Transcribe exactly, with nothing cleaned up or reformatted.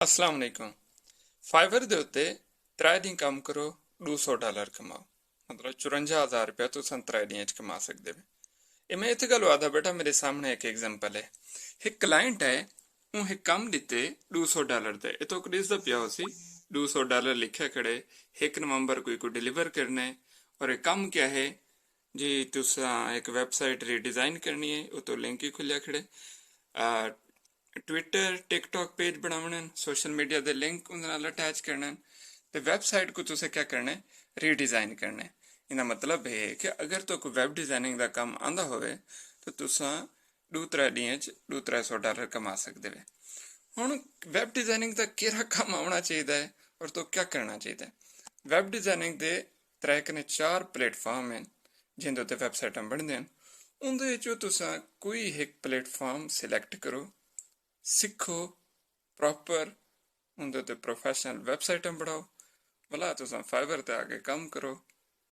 السلام علیکم۔ فائیور دے اتے ترائے ݙینہہ کم کرو، ݙو سو ڈالر کماؤ۔ مطلب چورنجا ہزار روپیہ تساں ترائے ݙینہاں اچ کما سڳدے وے۔ اے میں اتھے ڳالھ آہدا بیٹھا، میݙے سامݨے ہک ایگزامپل ہے۔ ہک کلائنٹ ہے، اوں ہک کم ݙتے ݙو سو ڈالر دے، اے تہاکوں ݙسدا پیا ہوسی، ݙو سو ڈالر لکھیا کھڑے، ہک نومبر کوں ایکوں ڈیلیور کرݨے۔ اور اے کم کیا ہے؟ جی تساں ہک ویب سائٹ ری ڈیزائن کرݨی ہے، اتوں لنک ہی کھلیا کھڑے۔ آ، ٹویٹر، ٹک ٹاک پیج بݨاوݨے ہن، سوشل میڈیا دے لنک اُنہاں نال اٹیچ کرݨے ہن، تے ویب سائٹ کوں تساں کیا کرݨے؟ ری ڈیزائن کرݨے۔ ایندا مطلب ہے کہ اگر تہاکوں ویب ڈیزائننگ دا کم آندا ہووے تو تساں ݙو ترے ݙینہاں اچ ݙو ترے سو ڈالر کما سڳدے وے۔ ہݨ ویب ڈیزائننگ دا کیڑھا کم آوݨا چاہیدا ہے اور تہاکوں کیا کرݨا چاہیدا ہے؟ ویب ڈیزائننگ دے ترے کنے چار پلیٹ فارم ہن جیندے اتے ویب سائٹاں بݨدیاں ہن۔ اوندے وچوں تساں کوئی ہک پلیٹ فارم سلیکٹ کرو، سکھو، پراپر اوندے اتے پروفیشنل ویب سائٹاں بݨاؤ۔ ولا تساں فائیور تے آ کے کم کرو،